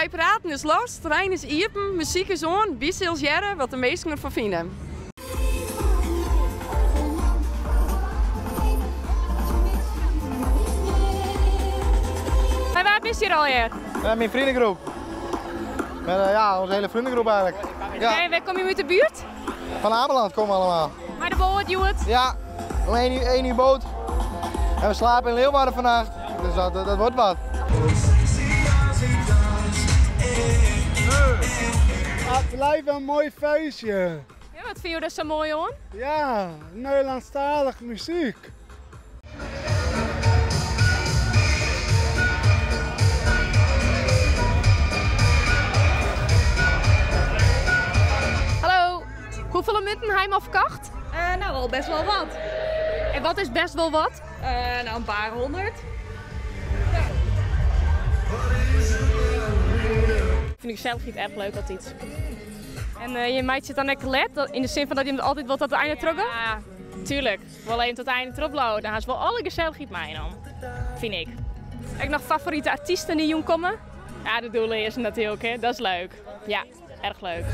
Bypraten is los, trein is iepen, muzyk is oan, wy sille hearre wat de minsken derfan fine. Mei wa bist hjir allegear? Met mijn vriendengroep. Met ja, onze hele vriendengroep eigenlijk. Ja. En wêr komme jim út de buert? Van Ameland komen we allemaal. Mei de boat, hjoed? Ja, om 1 uur boot. En we slapen in Leeuwarden vannacht, dus dat wordt wat. Het blijft een mooi feestje. Ja, wat vind je daar zo mooi aan? Ja, Nederlandstalige muziek. Hallo, hoeveel munten heb je al verkocht? Nou, al best wel wat. En wat is best wel wat? Een paar honderd. Ja. Vind ik zelf niet erg leuk altijd. En je meid zit dan lekker let, in de zin van dat je altijd wat tot het einde trokken? Ja, tuurlijk. Wel even tot het einde erop lopen. Dan gaan ze wel alle gezelligheid mee dan, vind ik. Heb je nog favoriete artiesten die jong komen? Ja, de Doelen is natuurlijk, hè. Dat is leuk. Ja, erg leuk.